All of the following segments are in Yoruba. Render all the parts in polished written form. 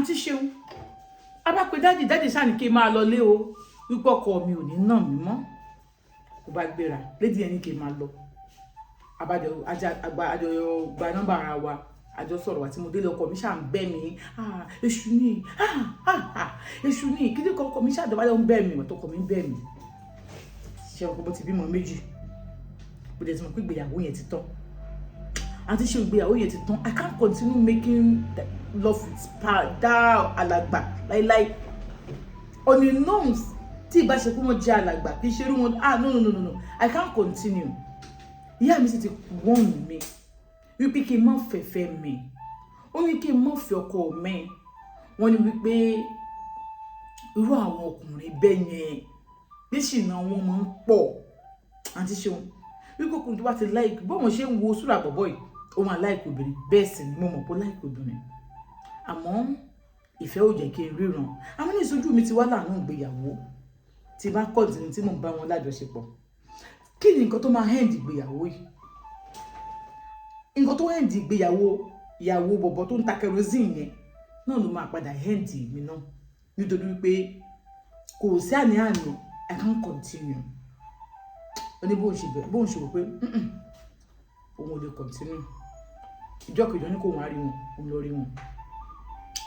Àǹtí Ṣeun, a bá pe daddy, daddy ṣáà ní kí n máa lọ lé o, wípé ọkọ mi ò ní nà mí mọ́. Kó bá gbéra, lady yẹn ní kí n máa lọ. Abájọ àgbà àjọ gba nọ́mbà ara wa, àjọ sọ̀rọ̀ wa. Tí mo délé, ọkọ mi ṣáà ń bẹ̀ mí. "Ah, èṣù ni, ah ah ah, èṣù ni." Kí ni ọkọ mi ṣáà dọ̀bálẹ̀, ń bẹ̀ mí. Ìwọ̀n tó ọkọ mi ń bẹ̀ mí, ṣe ọkọ bó ti bímọ méjì, bó dẹ̀ ti mọ̀ pé ìgbéyàwó yẹn ti tán. Àti ṣe ìgbéyàwó yẹn ti tán. I can't continue making love with that alàgbà láíláí. On the norms, tí ìbá ṣe pé wọ́n jẹ́ alàgbà, kì í ṣe irú wọn. Ah, no, no, no, no, no, I can't continue. Ìyá mi sì ti warn mi wípé kí n má fẹ́fẹ́ mi. Ó ní kí n má fẹ́ ọkọ mi. Wọ́n ní wípé irú àwọn ọkùnrin bẹ́ẹ̀ yẹn, bí ṣìnà wọn máa ń pọ̀. Àǹtí Ṣeun, wípé ọkùnrin tó bá ti like bóun ṣe ń wo súrà bọ̀bọ̀ yìí, ó máa like obìnrin. Bẹ́ẹ̀ sì ni mo mọ̀ pé ó like obìnrin, àmọ́ ìfẹ́ ò jẹ́ kí n ríran. Àmọ́ ní ìsojú mi ti wá láàánú ìgbéyàwó, tí bá continue tí mò ń bá wọn lájọṣepọ̀, kí ni nǹkan tó máa end ìgbéyàwó yìí? Nǹkan tó end ìgbéyàwó ìyàwó bọ̀bọ̀ tó ń ta kerosene yẹn náà ló máa padà end mi náà, nítorí wípé kò sí àní-àní, I can't continue. Ó ní bóun ṣe bẹ̀, bóun ṣe rò pé òun ò lè continue. Ìjọ kejì, ní kò wọ́n á rí wọn, òun lọ rí wọn.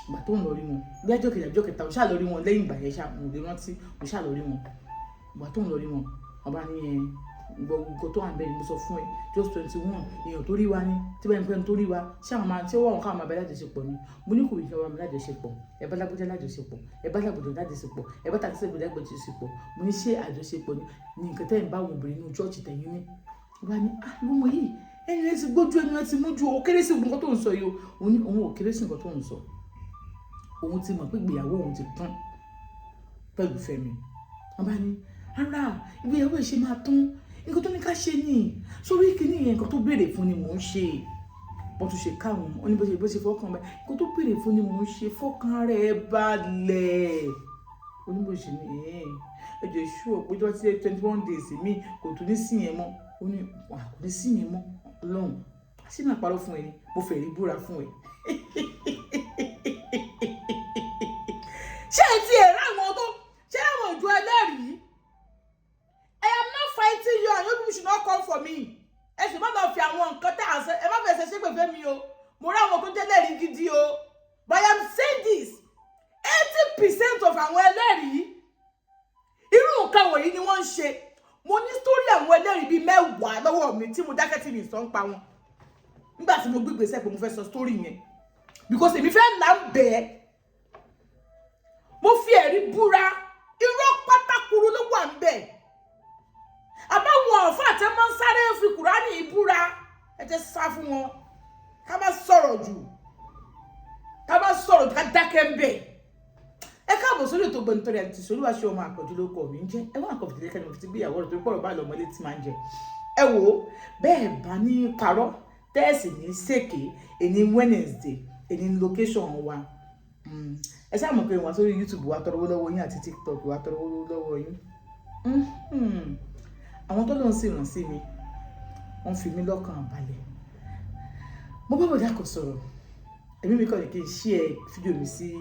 Ìgbà tó ń lọ rí wọn, bí ẹjọ́ kejì, àjọ kẹta, òun ṣáà lọ rí wọn. Lẹ́yìn ìgbà yẹn ṣáà, òun ò lè rántí, òun ṣáà lọ rí wọn. Ìgbà tó ń lọ rí wọn, wọn bá ní ẹ gbogbo tó wà ń bẹ ni mo sọ fún ẹ, just 21 èèyàn tó rí wa ní tí bẹ́ẹ̀ ni pé tó rí wa, ṣé àwọn máa tí ó wà wọn káwọn máa bẹ lájọṣepọ̀ ni? Mo ní kò rí kí wọn bá mi lájọṣepọ̀. Ẹ bá lágbájá lájọṣepọ̀, ẹ bá lágbàdo lájọṣepọ̀, ẹ bá tàbí sẹ́gbẹ̀ẹ́ lájọṣepọ̀. Mo ní ṣé àjọṣepọ̀ ni ní nǹkan tẹ́ ń bá àwọn obìnrin nínú church tẹ̀yìn ní? Wọ́n bá ní, "Ah, ìwọ ọmọ yìí, ẹni rẹ ti gbójú, ẹni rẹ ti mójú o, kéré sí nǹkan tó ń sọ yìí o." Òun ní òun ò kéré sí nǹkan tó ń sọ, òun ti mọ̀ pé ìgbéyàwó òun ti tán pẹ̀lú Fẹ́mi. Wọ́n bá ní ara ìgbéyàwó ẹ̀ ṣe máa tán, nǹkan tó ní ká ṣe ni sórí kìíní yẹn, nǹkan tó béèrè fún ni mò ń ṣe. Wọ́n tún ṣe káwọn, wọ́n ní bó ṣe fọkàn báyìí, nǹkan tó béèrè fún ni mò ń ṣe, fọkàn rẹ̀ balẹ̀. Ó ní bó ṣe ní ẹ jẹ́ ṣú ọ pé tí wọ́n ti 21 days mi kò tún ní sí yẹn mọ́. Ó ní wà kò ní sí yẹn mọ́. Ọlọ́run ṣé máa parọ́ fún ẹ ni? Mo fẹ́ rí búra fún ẹ. Ṣé ẹ ti ẹ̀ ráwọn tó ṣé àwọn ìjọ ẹlẹ́rìí? I am not fighting you and you people should not come for me. Ẹ sì má lọ fi àwọn nǹkan tá à ń sẹ, ẹ má fẹsẹ̀ ṣépè fẹ́ mi o. Mo rí àwọn tó jẹ́ lẹ́rìí gidi o, but I am saying this: 80% of àwọn ẹlẹ́rìí, irú nǹkan wọ̀nyí ni wọ́n ń ṣe. Mo ní story àwọn ẹlẹ́rìí bíi 10 lọ́wọ́ mi tí mo dákẹ́, tí mi sọ ń pa wọn nígbà tí mo gbé ìgbésẹ̀ pé mo fẹ́ sọ story yẹn, because èmi fẹ́ là ń bẹ̀ ẹ́. Mo fi ẹ̀rí búra, irọ́ pátákùrú ló wà ń bẹ̀. Àbáwọn ọ̀fà àti máa ń sáré fi Kùránì búra, ẹ jẹ́ sá fún wọn. Ká má sọ̀rọ̀ jù, ká má sọ̀rọ̀ jù, ká dákẹ́ ń bẹ̀. Ẹ káàbọ̀ sórí ètò Gbẹ̀nutọ́rẹ̀ àti Olúwaṣẹ́ ọmọ àpọ̀jù ló kọ̀ mí ń jẹ́. Ẹ wọ́n àkọ́fìdílé kẹ́ni mo fi ti gbéyàwó rẹ̀ torí pọ̀rọ̀ báyìí lọ́mọdé tí máa ń jẹ. Ẹ wò ó, bẹ́ẹ̀ bá ní parọ́ tẹ́ẹ̀sì ní ṣèké. Èní Wednesday, èní location wa. Ẹ ṣáà mọ̀ pé wọ́n sórí YouTube wa tọrọ owó lọ́wọ́ yín àti TikTok wa tọrọ owó lọ́wọ́ yín. Àwọn tó lóun sì ràn sí mi, wọ́n fi mí lọ́kàn balẹ̀. Mo bá bọ̀dá kan sọ̀rọ̀, èmi mi kàn ní kí n share fídíò mi sí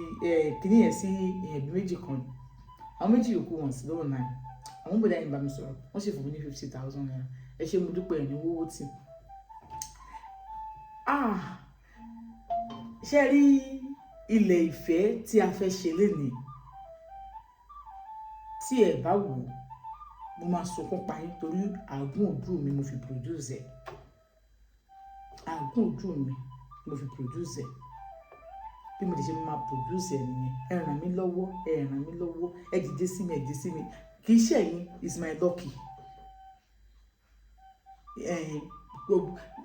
kíní yẹn sí èèyàn bí méjì kan. Àwọn méjì yòókù wọn sí lọ́wọ́ náà. Àwọn bọ̀dá yẹn bá mi sọ̀rọ̀, wọ́n sì fún mi ní ₦50,000. Ẹ ṣé, mo dúpẹ́. Ẹ̀ ní wọ́wọ́ tì. Ah, ṣe rí ilẹ̀ ìfẹ́ tí a fẹ́ ṣe lénìí, tí ẹ bá wò ó, mo máa sunkún pa yín, torí àágùn ojú mi mo fi produce ẹ̀. Àágùn ojú mi mo fi produce ẹ̀. Bí mo ti ṣe máa produce ẹ̀ nìyẹn. Ẹ ràn mí lọ́wọ́, ẹ ràn mí lọ́wọ́, ẹ dìde sí mi, ẹ dìde sí mi. Kì í ṣe ẹ̀yin is my lucky.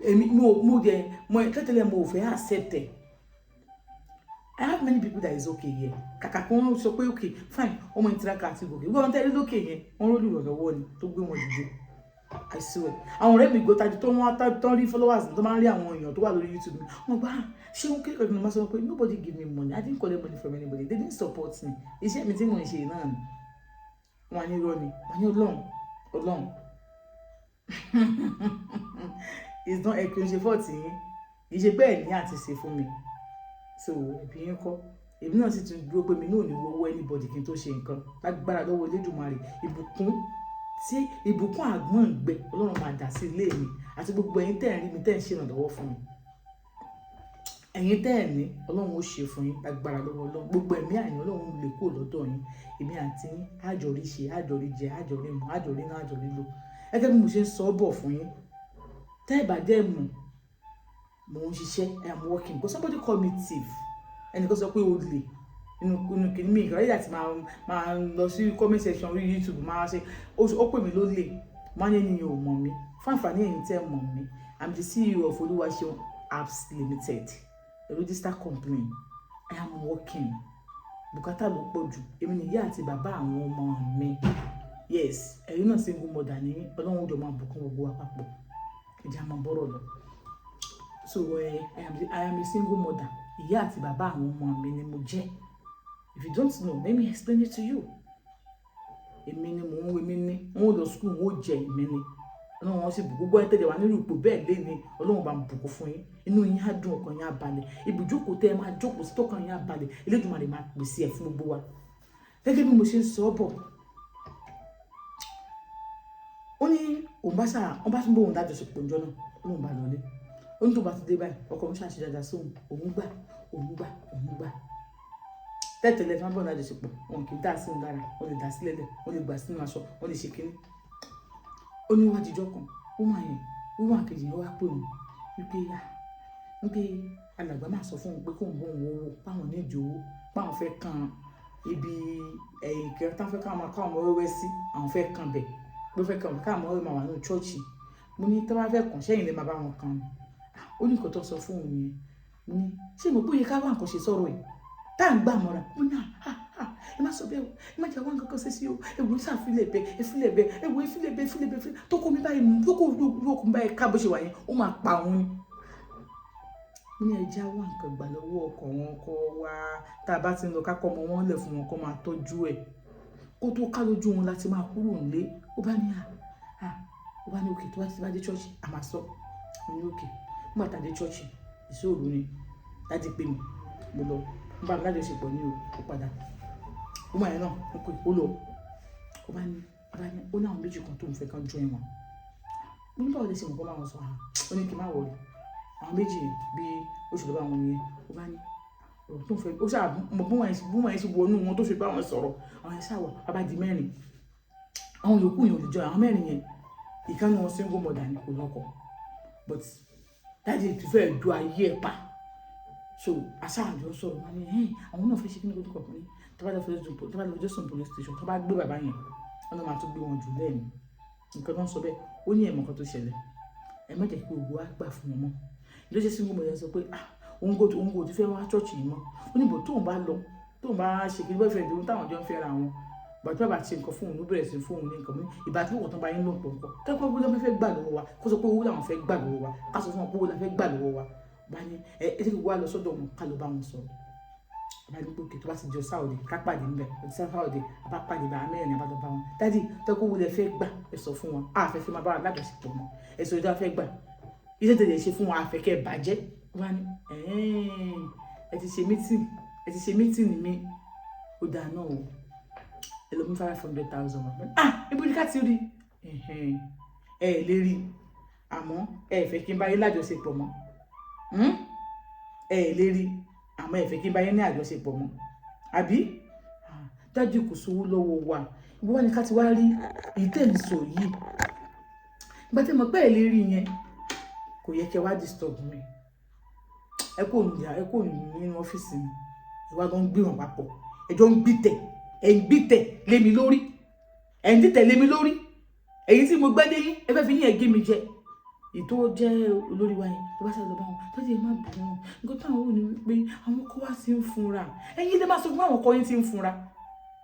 Èmi mo jẹ mo tẹ́tẹ́lẹ̀, mo ò fẹ́ accept ẹ̀. I have many people that is okay here. Kàkà kí wọ́n sọ pé okay, fine, ọmọ ìtiraka àti gòkè wọ́n tẹ́lẹ̀ lókè yẹn, wọ́n rólù ìrànlọ́wọ́ ni tó gbé wọn dìde. I swear, àwọn ọ̀rẹ́ mi gbọ́tajú tó wọ́n tán rí followers tó máa ń rí àwọn èèyàn tó wà lórí YouTube mi, wọ́n gbá ṣé wọ́n kékeré kan máa sọ pé nobody give me money. I didn't collect money from anybody. They didn't support me. Iṣẹ́ mi tí mò ń ṣe náà ni. Wọ́n á ní irọ́ ni, wọ́n á ní Ọlọ́run, Ọlọ́run. It's not, ẹ kì í ṣe fault yín, kì í ṣe bẹ́ẹ̀ ní àti ṣe fún mi. So ẹbí yín kọ́. Èmi náà sì tún dúró pé mi náà ò ní wọ́wọ́ anybody kí n tó ṣe nǹkan. Lágbára lọ́wọ́ Elédùmarè, ìbùkún tí ìbùkún àgbọ̀n gbẹ, Ọlọ́run máa dà sí ilé mi àti gbogbo ẹ̀yin tẹ́ ẹ̀ ń rí mi, tẹ́ ẹ̀ ń ṣèrànlọ́wọ́ fún mi. Ẹ̀yin tẹ́ ẹ̀ ní, Ọlọ́run ó ṣe fún yín lágbára lọ́wọ́ Ọlọ́run. Gbogbo ẹ̀mí àìní, Ọlọ́run lè kúrò lọ́dọ̀ yín. Èmi àti yín, àjọrí ṣe, àjọrí jẹ, àjọrí mu, àjọrí náà, àjọrí lò. Gẹ́gẹ́ bí mo ṣe ń sọ ọ́ bọ̀ fún yín, tẹ́ ẹ̀ bá dẹ́ mọ̀, mò ń ṣiṣẹ́. I am working, but somebody call me thief. Ẹnìkan sọ pé olè inú kìíní mi ìkànnì àti máa lọ sí comment section orí YouTube, máa ṣe ó pè mí lólè. Máa ní ènìyàn ò mọ̀ mí. Fún àǹfààní ẹ̀yin tẹ́ mọ̀ mí, I'm the CEO of Olúwaṣeun Apps Limited, a registered company. I am working. Bùkátà ló pọ̀ jù. Èmi ni ìyá àti bàbá àwọn ọmọ mi. Yes, ẹ̀yin náà, single mother ní. Ọlọ́run ó jọ máa bùkún gbogbo wa papọ̀. Ìjà máa bọ́rọ̀ lọ. So I am a single mother. Ìyá àti bàbá àwọn ọmọ mi ni mo jẹ́. If you don't know, let me explain it to you. Èmi ni mò ń wo, èmi ni wọn ò lọ school, wọn ò jẹ, èmi ni Ọlọ́run wọn sì bù. Gbogbo ẹ̀ tẹ̀lé wa nínú ipò bẹ́ẹ̀ lé ní, Ọlọ́run bá ń bùkún fún yín. Inú yín á dùn, ọkàn yín á balẹ̀. Ibùjókòó tẹ́ ẹ máa jókòó sí, tọkàn yín á balẹ̀, Elédùmarè máa pèsè ẹ̀ fún gbogbo wa. Gẹ́gẹ́ bí mo ṣe ń sọ ọ́ bọ̀, ó ní òun bá ṣáà wọ́n bá tún bóun dájọṣepọ̀ ǹjọ́ náà. Lóun bá lọlé, ó ní tó bá ti dé báyìí, ọkọ òun ṣàṣe dáadáa sóun, òun gbà, òun gbà, òun gbà. Tẹ́tẹ̀lẹ̀ tí wọ́n bọ̀ lájọṣepọ̀, wọn kì í dá sí òun lára. Wọ́n lè dá sílẹ̀ lẹ̀, wọ́n lè gbà sínú aṣọ, wọ́n lè ṣe kínní. Ó ní wájú ìjọ kan, ó máa yẹn wíwọ̀n àkejì yẹn wá pè òun wípé yá wípé alàgbà máa sọ fún òun pé kóun bóun owó páwọn nídìí owó, páwọn fẹ́ kan ibi ẹ̀yìn kẹrin táwọn fẹ́ káwọn máa kọ́ àwọn ọmọ wẹ́wẹ́ sí, àwọn fẹ́ kan bẹ̀, pé fẹ́ kan káwọn ọmọ wẹ́wẹ́ máa wà nínú church. Mo ní tó bá fẹ́ kàn, sẹ́yìn lè máa bá wọn kàn ni? Ó ní nǹkan tó sọ fún òun yẹn. Mo ní ṣé mo bóyá ká wá nǹkan ṣe sọ̀rọ̀ yìí tá à ń gbà mọ́ra? Mo ní à à, ẹ má sọ bẹ́ẹ̀ o, ẹ má jẹ́ wá nǹkan kan ṣe sí o. Ẹ wò ó, ṣàfilẹ̀ bẹ́ẹ̀, ẹ filẹ̀ bẹ́ẹ̀, ẹ wò ó, filẹ̀ bẹ́ẹ̀, filẹ̀ bẹ́ẹ̀, filẹ̀ tó kó mi báyìí, tó kó kó mi báyìí ká bó ṣe wà yẹn, ó máa pa òun ni. Mo ní ẹja wá nǹkan gbà lọ́wọ́ ọkọ̀ wọn kọ́ wá. Tá a bá ti ń lọ, kákọ́ ọmọ wọn lẹ̀ fún wọn kó máa tọ́jú ẹ̀, kó tó ká lójú wọn láti máa kúrò nílé. Ó bá ní à à, ó bá ní okay, tó bá ti bá dé church, a máa sọ. Mo ní okay. Nígbà tá a dé church, ìṣòro ni daddy pè mí, mo lọ ń bá mi lájọṣepọ̀ ní o. Ó padà, ó máa yẹn náà ó pè, ó lọ, ó bá ní ó ní àwọn méjì kan tó ń fẹ́ kán join wọn. Mo ní báwo lè ṣe mọ̀ kó máa wọn sọ? Ó ní kí n má worry, àwọn méjì yẹn bí oṣù tó bá wọn yẹn. Ó bá ní ọ̀rọ̀ tó ń fẹ́, ó ṣáà mọ bí wọ́n yẹn ṣe wọnú wọn tó ṣe bá wọn sọ̀rọ̀. Àwọn yẹn ṣáà wà, bá bá di mẹ́rin. Àwọn yòókù yẹn ò lè jọ àwọn mẹ́rin yẹn. Ìkànnì wọn, single mother ni, kò lọ́kọ, but daddy ti fẹ́ du ayé ẹ̀ pa. So aṣáájú sọ̀rọ̀ wọn ni àwọn náà fẹ́ ṣe kí ní kó tó kọ̀ ní tó bá lọ jọ́sùn police station, tó bá gbé bàbá yẹn, wọn náà máa tún gbé wọn jù lẹ́ẹ̀ni. Nǹkan tó ń sọ bẹ́ẹ̀, ó ní ẹ̀mọ́ kan tó ṣẹlẹ̀, ẹ má jẹ́ kí gbogbo wa gbà fún wọn mọ́. Ló ṣe single mother sọ pé ah, òun kò ti fẹ́ wá church yìí mọ́. Ó ní bò tóun bá lọ, tóun bá ṣe kí boyfriend òun táwọn jọ ń fẹ́ra wọn, bàtí bàbá ṣe nǹkan fún òun, ló bẹ̀rẹ̀ sí fún òun ní nǹkan mú. Ìbá tí wọ́n tán bá yín lò pọ̀ nǹkan tẹ́kọ̀ owó lọ́wọ́ fẹ́ gbà lọ́wọ́ wa, kó sọ pé owó làwọn fẹ́ gbà lọ́wọ́ wa, ká sọ fún wọn pé owó làwọn fẹ́ gbà lọ́wọ́ wa. Bá ní ẹ ẹ tí wàá lọ sọ́dọ̀ wọn, ká lọ bá wọn sọ̀rọ̀. Bá ní pé tó bá ti jọ sáòdì, ká pàdé ńbẹ̀. Ọtí sáòdì, àbá pàdé bá mẹ́rin, àbá lọ bá wọn. Daddy, tẹ́kọ̀ owó lẹ fẹ́ gbà, ẹ sọ fún wọn, a fẹ́ fi máa bá wa lájọṣepọ̀ mọ́. Ẹ sọ ìdá fẹ́ gbà, iṣẹ́ tẹ̀lé ṣe fún wọn, àfẹ́ kẹ́ bàjẹ́. Wá ní ẹ ti ṣe meeting, ẹ ti ṣe meeting mi, ó dáa náà o, ẹ lọ mú 500,000 wá. Ah, ibo ni ká ti rí ẹ lè rí? Àmọ́ ẹ fẹ́ kí n bá yín lájọṣepọ̀ mọ́. Ẹ lè rí, àmọ́ ẹ fẹ́ kí n bá yín ní àjọṣepọ̀ mọ́, àbí? Dájú, kò sówó lọ́wọ́ wa. Ibo wá ní ká ti wá rí ìtẹ̀sọ̀ yìí? Ìgbà tí mo pẹ́ ẹ lè rí yẹn, kò yẹ kẹ́ wá disturb mi. Ẹ kò ní, ẹ kò nínú ọ́fíìsì mi. Ẹ wá lọ ń gbé wọn papọ̀, ẹ jọ ń gbìtẹ̀, ẹ ń gbìtẹ̀ lé mi lórí, ẹ ń dìtẹ̀ lé mi lórí. Èyí tí mo gbẹ́ dé yín, ẹ fẹ́ fi yín ẹ̀ gé mi jẹ. Ètò jẹ́ olórí wa yẹn tó bá sáré lọ bá wọn tó ti má bì wọn. Nǹkan táwọn wò ní wípé àwọn kọ́ wá sí ń funra. Ẹ̀yin lè má sọ fún àwọn ọkọ yín tí ń funra.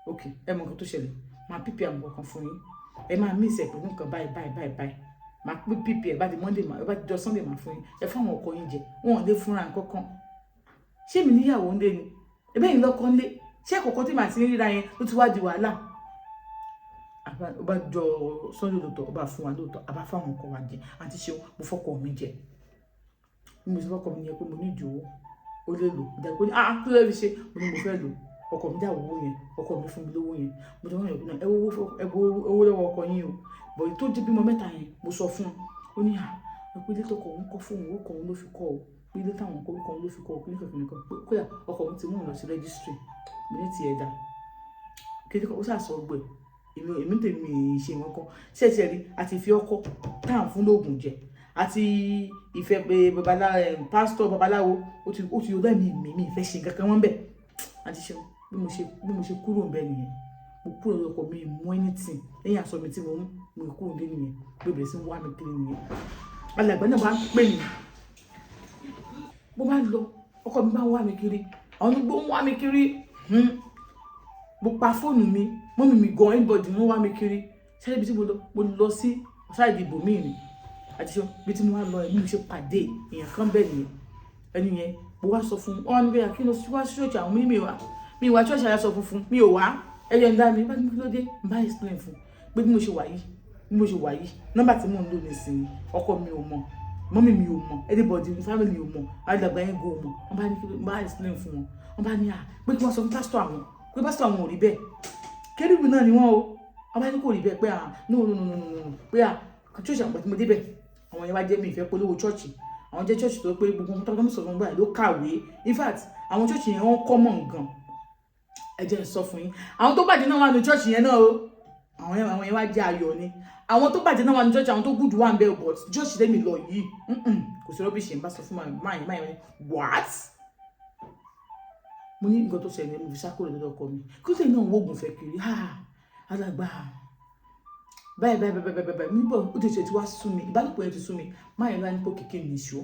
Ok, ẹ mọ nǹkan tó ṣẹlẹ̀, máa pípì àwọn kankan fún yín, ẹ máa mí ìsẹ̀ pẹ̀lú nǹkan báyìí báyìí báyìí báyìí. Máa pín pípì ẹ bá di Monday, bá di jọ Sunday, máa fún yín. Ẹ fún àwọn ọkọ yín jẹ, wọn ò lè fúnra nǹkan kan. Ṣé mi níyàwó ń lé ni? Ẹbẹ́ yìí lọ́kọ ń lé. Ṣé kọ̀ọ̀kan tí màá ti ń ríra yẹn ló ti wá di wàhálà? Ó bá jọ Sunday lóòótọ́, ó bá fún wa lóòótọ́, a bá fáwọn ọkọ wa jẹ. Àti ṣeun, mo fọkọ mi jẹ. Bí mo ṣe fọkọ mi yẹn pé mo ní ìdíwọ́. Ó lè lò ìdàgbò ní, ah, kí ló fi ṣe? Mo ní mo fẹ́ lò. Ọkọ mi dá owó yẹn, ọkọ mi fún mi lówó yẹn. Mo sọ fún yẹn náà, ẹ wo owó lọ́wọ́ ọkọ yín o. Bọ̀ tó jẹ́ bímọ mẹ́ta yẹn, mo sọ fún un, ó ní à pé ilé tó kọ òun kọ́ fóun, orúkọ òun ló fi kọ́ o, pé ilé táwọn kọ́, orúkọ òun ló fi kọ́ o, kíníkan kíníkan, pé kódà ọkọ òun ti mú òun lọ sí registry. Mo ní tiẹ̀ dá kíníkan, ó ṣàṣọ gbẹ. Èmi tèmi ṣe nǹkan kan ṣé tiẹ̀ rí àti ìfẹ́ ọkọ tá à ń fún lóògùn jẹ àti ìfẹ́ pé babaláwo, pásítọ̀ babaláwo, ó ti yọ lẹ́mìí mi. Mi ìfẹ́ ṣe nǹkan kan wọ́n bẹ̀ àti ṣe. Bí mo ṣe kúrò ń bẹ̀ nìyẹn. Mo kúrò lọ́kọ̀ mi, mú anything lẹ́yìn aṣọ mi tí mo mú. Mo kúrò nílé nìyẹn. Bí bẹ̀rẹ̀ sí ń wá mi kiri nìyẹn. Alàgbà náà bá ń pè mí, mo bá lọ, ọkọ mi bá ń wá mi kiri, àwọn onígbó ń wá mi kiri. Mo pa fóònù mi, mummy mi gan, anybody ń wá mi kiri. Ṣáà ibi tí mo lọ, mo lọ sí side ibòmíì ni. Àti ṣe bí tí mo wá lọ, ẹni mi ṣe pàdé èèyàn kan bẹ́ẹ̀ nìyẹn. Ẹni yẹn, mo wá sọ fún wọn níbẹ̀ kí ló wá sí ṣọ́ọ̀ṣì àwọn mímì wá mi wá ṣọ́ọ̀ṣì aláṣọ funfun mi ò wá. Ẹyẹ ń dá mi bá ní kí ló dé. N bá explain fún pé bí mo ṣe wà yìí, bí mo ṣe wà yìí, nọ́mbà tí mò ń lò nísìnyí, ọkọ mi ò mọ̀, mummy mi ò mọ̀, anybody family ò mọ̀, alàgbà yẹn go ò mọ̀. Wọ́n bá ní kí n bá explain fún wọn. Wọ́n bá ní à pé kí wọ́n sọ fún pásítọ̀ àwọn pé pásítọ̀ àwọn ò rí bẹ́ẹ̀, kérúbù náà ni wọ́n o. Wọ́n bá ní kò rí bẹ́ẹ̀, pé à, no, no, no, no, no, no, pé à church àwọn tí mo débẹ̀, àwọn yẹn wá jẹ́ mi ìfẹ́ polówó church. Àwọn jẹ́ church tó pé gbogbo nǹkan tó ń sọ̀rọ̀ báyìí ló kàwé. In fact, àwọn church yẹn, wọ́n kọ́ mọ̀ gan. Ẹ jẹ́ n sọ fún yín, àwọn tó bàjẹ́ náà wà ní church yẹn náà o. Àwọn yẹn wá jẹ́ ayọ̀ ni. Àwọn tó bàjẹ́ náà wà ní church, àwọn tó good wà ń bẹ̀, but church lẹ́mi lọ yìí, kò sí rubbish. Ń bá sọ fún máa yẹn, máa yẹn, what? Mo ní nǹkan tó ṣẹlẹ̀, mo fi sá kúrò lọ́dọ̀ ọkọ mi. Kí ló náà wọ́ọ̀gùn fẹ́ kiri? Alàgbà, báyìí báyìí báyìí báyìí báyìí níbọ̀, ó ti ṣe ti wá sú mi, ìbálòpọ̀ yẹn ti sú mi. Máa yẹn lọ́wọ́ ní pé kékeré nìṣó.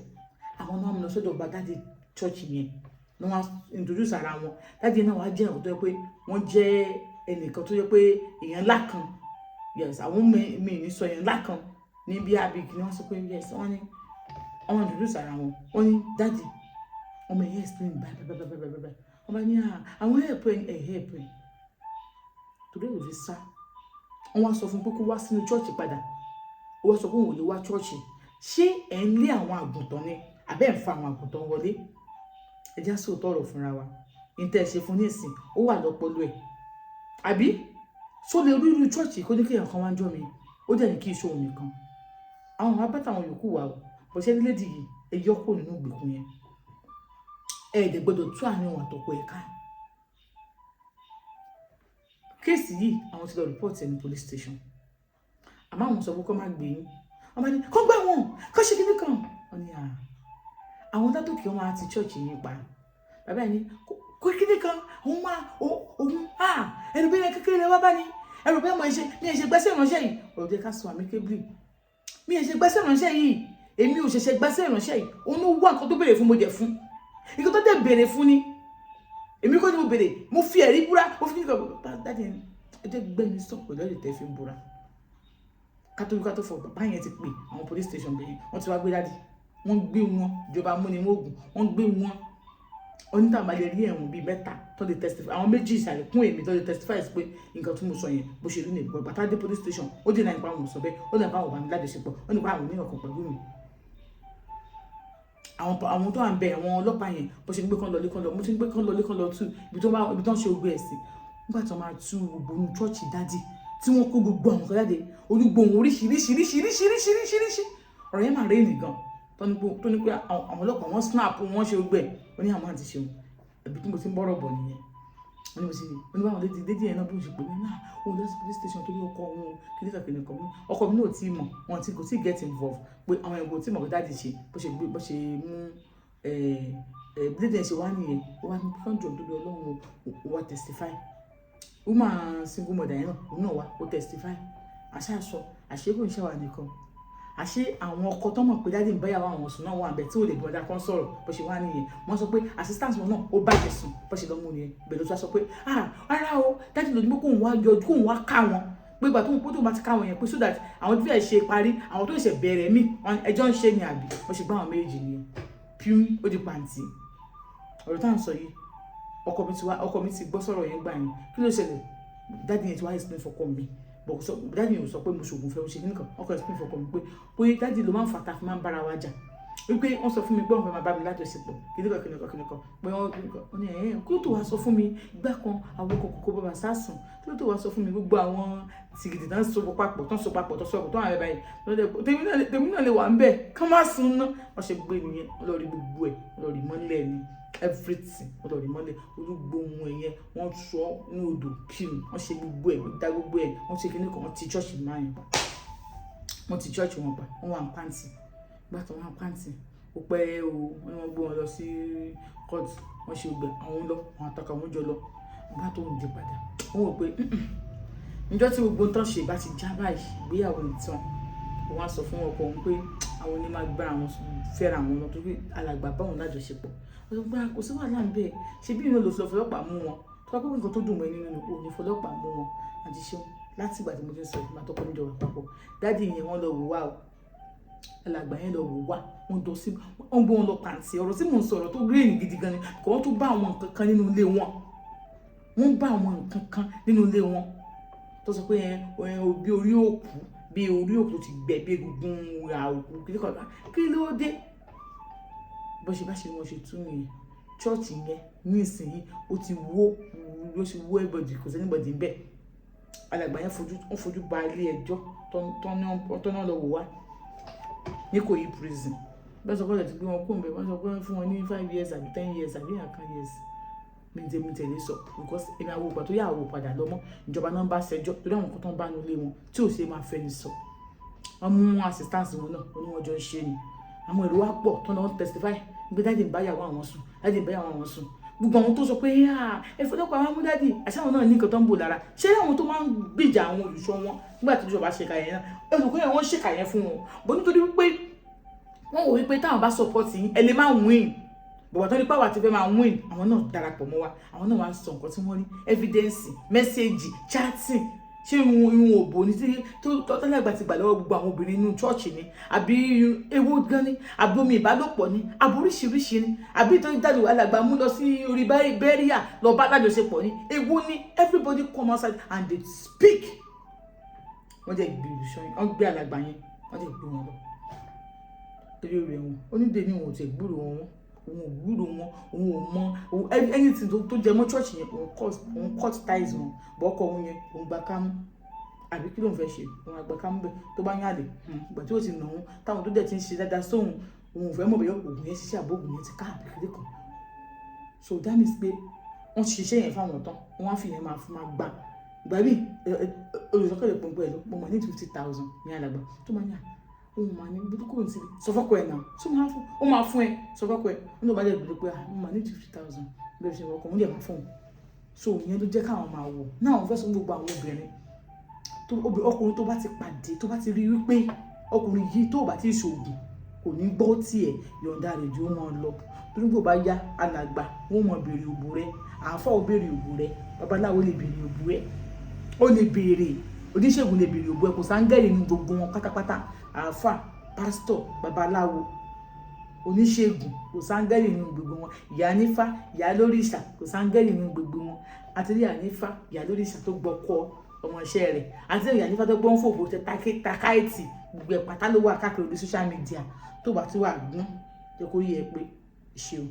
Àwọn náà mú lọ sọ́dọ̀ ọba daddy church yẹn ní wọ́n introduce ara wọn. Daddy náà wá jẹ́ ẹ̀kọ́ tó yẹ pé wọ́n jẹ́ ẹnìkan tó yẹ pé èèyàn ńlá kan. Yes, àwọn mi ní sọ èèyàn ńlá kan ní bí abig ni wọ́n sọ pé yes. Wọ́n ní wọ́n introduce ara wọn. Wọ́n ní daddy, ọmọ yẹn explain báyìí báyìí báyìí báyìí báyìí. Wọ́n bá ní àwọn help ẹ̀ ẹ̀ help ẹ̀ torí èrò fi sá. Wọ́n wá sọ fún pé kó wá sínú church padà. Ó wá sọ pé òun ò lè wá church. Ṣé ẹ̀ ń lé àwọn àgùntàn ni àbẹ́ ẹ̀ ń fa àwọn àgùntàn wọlé? Ẹ já sóòótọ́ ọ̀rọ̀ fúnra wa. Ní tẹ́ ẹ ṣe fún nísìn, ó wà lọ́pọlọ ẹ̀ àbí só lè rí irú church kó ní kéèyàn kan wá ń jọ mi? Ó dẹ̀ ní kí iṣẹ́ òun nìkan àwọn àwọn abẹ́tà àwọn yòókù wà o. Bó ṣe ní lady yìí, ẹ yọ kúrò nínú ìgbèkùn yẹn. Ẹ dẹ̀ gbọ́dọ̀ tú àárín òun àtọkọ ẹ̀ ká. Case yìí, àwọn ti lọ report ẹ̀ ní police station, àmọ́ àwọn sọ pé kó má gbé yín. Wọ́n bá ní kó gbà wọ́n, kó ṣe kíní kan. Wọ́n ní àwọn dátòkè wọn àti church yìí pa. Bàbá yẹn ní kó kíní kan, òun máa òun ẹrù bí yẹn kékeré wá bá ní ẹrù bẹ́ẹ̀ mọ̀ ṣe mi ẹ̀ ṣe gbẹ́sẹ̀ ìránṣẹ́ yìí. Ọ̀rọ̀ jẹ́ ká sọ amicably. Mi ẹ̀ ṣe gbẹ́sẹ̀ ìránṣẹ́ yìí, èmi ò ṣẹ̀ṣẹ̀ gbẹ́sẹ̀ ìránṣẹ́ yìí. Òun ló wá nǹkan tó béèrè fún, mo jẹ̀ fún. Nǹkan tó dẹ̀ béèrè fún ni, èmi kọ́ ni mo béèrè. Mo fi ẹ̀rí búra, mo fi kíkọ́ daddy. Ẹ jẹ́ gbẹ́ni sọ pẹ̀lú ẹ̀rí tẹ́ fi ń búra. Kátó fọ, bàbá yẹn ti pè àwọn police station bẹ̀yẹn, wọ́n ti wá gbé daddy. Wọ́n gbé wọn, ìjọba amúnimóògùn, wọ́n gbé wọn. Onítàbà lè rí ẹ̀wọ̀n bíi mẹ́ta tó lè testify, àwọn méjì ìsàlẹ̀ kún èmi tó lè testify sí pé nǹkan tí mo sọ yẹn, bó ṣe rí ní ìgbọ́. Bàtà dé police station, ó dènà nípa àwọn ò sọ bẹ́ẹ̀, ó dènà nípa àwọn ò bá mi lájọṣepọ̀, ó nípa àwọn oníyàn kan pẹ̀lú mi. Àwọn tó wà ń bẹ, àwọn ọlọ́pàá yẹn, bó ṣe ń gbé kán lọ lé kán lọ, mo ti ń gbé kán lọ lé kán lọ tú ibi tó ń ṣe ogun ẹ̀ sí. Nígbà tó máa tú gbogbo inú church daddy tí wọ́n kó gbogbo àwọn kan jáde, olúgbòhùn oríṣiríṣiríṣiríṣiríṣiríṣi, ọ̀rọ̀ yẹn máa rí nìgan tó ní pé àwọn ọlọ́pàá wọ́n snap wọ́n, ṣe gbẹ. Ó ní àwọn àti ṣeun. Ibi tí mo ti ń bọ́rọ̀ bọ̀ nìyẹn. Wọ́n ní mo ti wọ́n ní báwọn lady yẹn náà bí mo ṣe pè mí náà, òun lọ sí police station torí ọkọ òun kìnìkan kìnìkan mú. Ọkọ mi náà ò tí ì mọ̀, wọn tí kò tí ì get involved pé àwọn ẹ̀gbọ́n tí mọ̀ pé daddy ṣe bó ṣe gbé, bó ṣe mú lady yẹn ṣe wá nìyẹn. Ó wá ní kánjọ tó bí Ọlọ́run, ó wá testify. Woman single mother yẹn náà, òun náà wá, ó testify. Àṣà sọ àṣé kò ń ṣàwà nìkan, àṣé àwọn ọkọ tó mọ̀ pé daddy ń báyàwó àwọn sùn náà wà bẹ̀ tí ò lè bí wọn dá kán sọ̀rọ̀. Bó ṣe wá nìyẹn, wọ́n sọ pé assistant wọn náà ó bàjẹ́ sùn. Bó ṣe lọ mú nìyẹn. Bẹ̀rẹ̀ tó sọ pé ah, rárá o, daddy lòdì pé kóun wá yọjú, kóun wá ká wọn, pé ìgbà tó ń pé tóun bá ti ká wọn yẹn, pé so that àwọn tó fẹ́ ṣe parí, àwọn tó ṣẹ̀ bẹ̀rẹ̀ mí ẹjọ́ ń ṣe ni. Àbí wọ́n ṣe gbá àwọn méjì nìyẹn, píún, ó di pàǹtí. Ọ̀rọ̀ tá à ń sọ yìí, ọkọ mi ti wá, ọkọ mi ti gbọ́ sọ̀rọ̀ yẹn gbà yẹn. Kí ló ṣẹlẹ̀? Daddy yẹn ti wá explain fọkọ mi bọ̀ sọ. Daddy yẹn ò sọ pé mo ṣògùn fẹ́, mo ṣe nìkan. Ọkọ explain fọkọ mi pé daddy ló máa ń fà tá a fi máa ń bára wa jà. Wípé wọ́n sọ fún mi pé wọ́n fẹ́ máa bá mi lájọṣepọ̀, kìnìkan kìnìkan kìnìkan, pé wọ́n kìnìkan. Wọ́n ní ẹ̀yìn kí ló tó wá sọ fún mi ìgbà kan àwọn kòkòkò bàbá sásùn, kí ló tó wá sọ fún mi gbogbo àwọn tìgìdì tán so papọ̀, tán so papọ̀, tán so papọ̀, tán àwọn ẹ̀ báyìí tèmi náà lè wà ń bẹ̀ kán má sun ná. Wọ́n ṣe gbé nìyẹn, wọ́n lọ rí gbogbo ẹ̀, wọ́n lọ rí mọ́lẹ̀ ni everything, wọ́n lọ rí mọ́lẹ̀ olúgbòhun ẹ̀yẹn, wọ́n sọ ní odò pim, wọ́n ṣe gbogbo ẹ̀, wọ́n dá gbogbo ẹ̀, wọ́n ṣe kíní kan, wọ́n ti church máa yẹn pa, wọ́n ti church wọn pa, wọ́n wà ní pàǹtì. Gbà tó wọ́n pàǹtì, ó pẹ́ o, wọ́n ní wọ́n gbé wọn lọ sí court, wọ́n ṣe gbẹ àwọn lọ, àwọn àtàkà wọn jọ lọ. Gbà tó ń di padà, wọ́n wò pé níjọ́ tí gbogbo tán ṣe bá ti já báyìí, ìgbéyàwó ìtàn, wọ́n á sọ fún ọkọ òun pé àwọn oní máa gbára àwọn fẹ́ra àwọn lọ, torí alàgbà báwọn lájọṣepọ̀. Wọ́n sọ pé kò sí wàhálà ń bẹ́ẹ̀, ṣe bí ìrìn lò lọ fọlọ́pàá mú wọn, tó bá pẹ́ nǹkan tó dùn mọ́ ẹni nínú òun ní fọlọ́pàá mú wọn. Àti ṣeun láti ìgbà tí mo ti ń sọ ìgbà tó kọ́ mi jọ wà papọ̀, daddy yẹn, wọ́n lọ wò wá o, alàgbà yẹn lọ wò wá, wọ́n jọ sí, wọ́n gbé wọn lọ pàǹtí. Ọ̀rọ̀ tí mò ń sọ̀rọ̀ tó green gidi gan ni kò wọ́n tún bá àwọn nǹkan kan nínú ilé wọn, wọ́n bá àwọn nǹkan kan nínú ilé wọn tó sọ pé ẹ bí orí òkú, bí orí òkú ti gbẹ, bí egungun ra òkú kí kí ló dé. Bó ṣe bá ṣe wọ́n ṣe tún nìyẹn. Church yẹn ní ìsinyìí, ó ti wó, ló ṣe wó everybody, kò sí anybody níbẹ̀. Alàgbà yẹn fojú, wọ́n fojú ba ilé ẹjọ́ tọ́nà lọ wò wá ní Ìkòyí prison. Bẹ́ẹ̀ sọ pé ọ̀dẹ̀ ti gbé wọn kó ń bẹ̀, wọ́n sọ pé wọ́n fún wọn ní 5 years àbí 10 years àbí àkàn years mi tẹ̀lé sọ, because èmi àwọn ògbà tó yà wò padà lọ́mọ́ ìjọba náà ń bá ṣẹjọ́, torí àwọn nǹkan tó ń bá nulẹ̀ wọn tí ò ṣe máa fẹ́ ni sọ. Wọ́n mú assistance wọn náà, wọ́n ní wọ́n jọ ń ṣe ni. Àwọn èrò wa pọ̀ tó náà testify pé daddy ń bá yàwó àwọn sùn, daddy ń bá yàwó àwọn sùn. Gbogbo àwọn tó sọ pé ẹ fọlọ́pàá àwọn mú daddy, àṣà àwọn náà ní nǹkan tó ń bò lára. Ṣé àwọn tó máa ń gbìjà àwọn olùṣọ́ wọn nígbà tí ìjọba ṣèkà yẹn náà, olùkọ́ yẹn wọ́n ṣèkà yẹn fún wọn bó, nítorí wípé wọ́n wò wípé táwọn bá support yín, ẹ lè má win. Bọ̀wọ̀ tó ní pàwọ́ àti fẹ́ máa win, àwọn náà darapọ̀ mọ́ wa, àwọn náà wá sọ nǹkan tí wọ́n rí, evidence, message, chatting. Ṣé irun òbò ní tí tó tọ́lágbà ti gbà lọ́wọ́ gbogbo àwọn obìnrin inú church ni, àbí ewo gan ni, àbí omi ìbálòpọ̀ ni, àbí oríṣiríṣi ni, àbí tó jáde alàgbà mú lọ sí orí burial lọ bá lájọṣepọ̀ ni, ewo ni? Everybody come outside and they speak. Wọ́n jẹ́ gbé olùṣọ́ yẹn, wọ́n gbé alàgbà yẹn, wọ́n jẹ́ gbé wọn lọ torí rẹ̀ wọn onídèé ní òun ò tẹ̀ gbúrò wọn, òun ò gbúrò wọn, òun ò mọ anything tó jẹ mọ́ church yẹn. Òun cut ties wọn bọ́ ọkọ òun yẹn, òun gba kámú, àbí kí lóun fẹ́ ṣe? Òun àgbà kámú bẹ́ẹ̀ tó bá yàn àlè ìgbà tí ó ti nà òun, táwọn tó dẹ̀ ti ń ṣe dáadáa sóhun, òun ò fẹ́ mọ̀ bẹ́ẹ̀ òògùn yẹn ṣiṣẹ́ àbó òògùn yẹn ti ká àbí kékeré kan. So that means pé wọ́n ṣiṣẹ́ yẹn fáwọn tán, wọ́n á fi yẹn máa fún máa gbà ìgbà míì. Olùsọ́kọ̀lẹ̀ pọ̀npọ̀ ẹ̀ ló pọ̀ mọ́ ní 50,000 ní alàgbà tó máa ní à òun máa ní bí kò ní síbi. Sọ fọ́kọ ẹ̀ náà tó máa fún, ó máa fún ẹ, sọ fọ́kọ ẹ̀ ó ní ọba dẹ̀ gbọ́dọ̀ pé ah, mo máa ní 50,000 bẹ́ẹ̀ ṣe ọkọ̀ òun dẹ̀ máa fún un. So ìyẹn ló jẹ́ káwọn máa wò náà. Wọ́n fẹ́ sọ gbogbo àwọn obìnrin tó ọkùnrin tó bá ti pàdé, tó bá ti rí wípé ọkùnrin yìí tó bá ti ṣoògùn kò ní gbọ́ tiẹ̀, yọ̀ǹda rẹ̀ jù ó máa lọ, torí bó bá yá, alàgbà wọ́n mọ̀ béèrè òbò rẹ̀, àáfà ò béèrè òbò rẹ̀, babaláwo lè béèrè òbò rẹ̀, ó lè béèrè, oníṣègùn lè béèrè òbò ẹ̀. Kò sáńgẹ̀lì nínú gbogbo wọn pátápátá, àáfà, pásítọ̀, babaláwo, oníṣègùn, kò sáńgẹ̀lì nínú gbogbo wọn. Ìyá nífá, ìyá lóríṣà, kò sáńgẹ̀lì nínú gbogbo wọn. Àti ìyá nífá, ìyá lóríṣà tó gbọ́kọ ọmọọṣẹ́ rẹ̀, àti ìyá nífá tó gbọ́n fòfò tẹ takáìtì, gbogbo ẹ̀ pátá ló wà káàkiri orí social media. Tó bá ti wà gbọ́n, jẹ́ kó yẹ pé ṣeun.